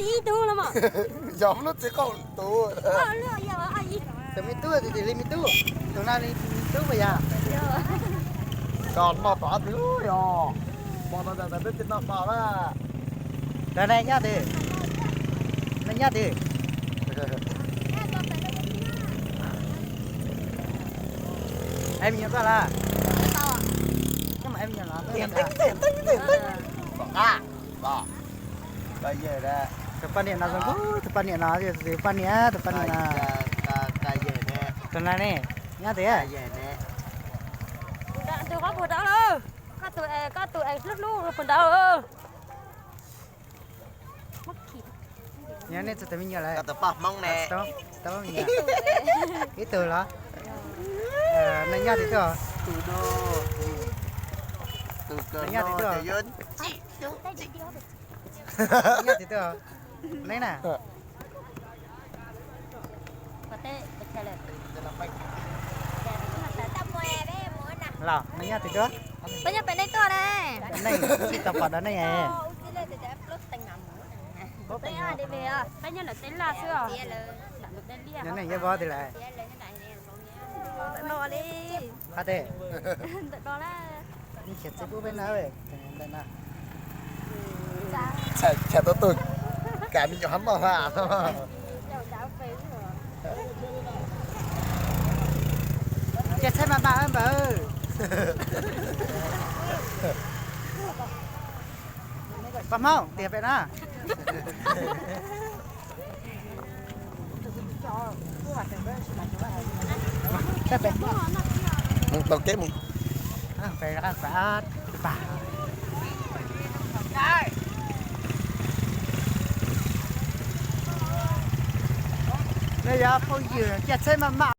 Ib tug los mas. Yog lub txiv qaub tus. Tus me tub, tus twg li me tub? Tus no li me tub puas yog? Koj noj tom qab twg yog? Pom no ntawm peb tsis noj pom na. Rau nej nyob twg? Nej nyob twg? Em me nyuam koj lawm? Koj mas em me nyuam los? Tus poj niam no zoo nkauj, tus poj niam no, tus poj niam, tus poj niam no. Tus no ne, nyob twg? Tus qab puas dab lawm? Koj tus, koj tus ex hlub hlub puas dab lawm? Nyob nej txog tus me nyuam lawm? Koj tus poj Hmoob ne? Ib tug los? Nej nyob twg tuaj? Nej nyob twg tuaj? Nej nyob twg tuaj? Neb na. Los nej nyob twg tuaj? Peb nyob pem nej tuaj ne. Nej tsis tau pom dab nej. Peb nyob ntawm tej laj xwb os. Nyob nej yog vov twg lawm? Qab teg. Ntawm no na. Ntawm no. Txhais tau tus kam me nyuam hab noj ha. Ces txhais mas mas npawg. Pab Hmoob tiag pem na. Tau kev mus. Nej yog phooj ywg, cia tsheb maj mam.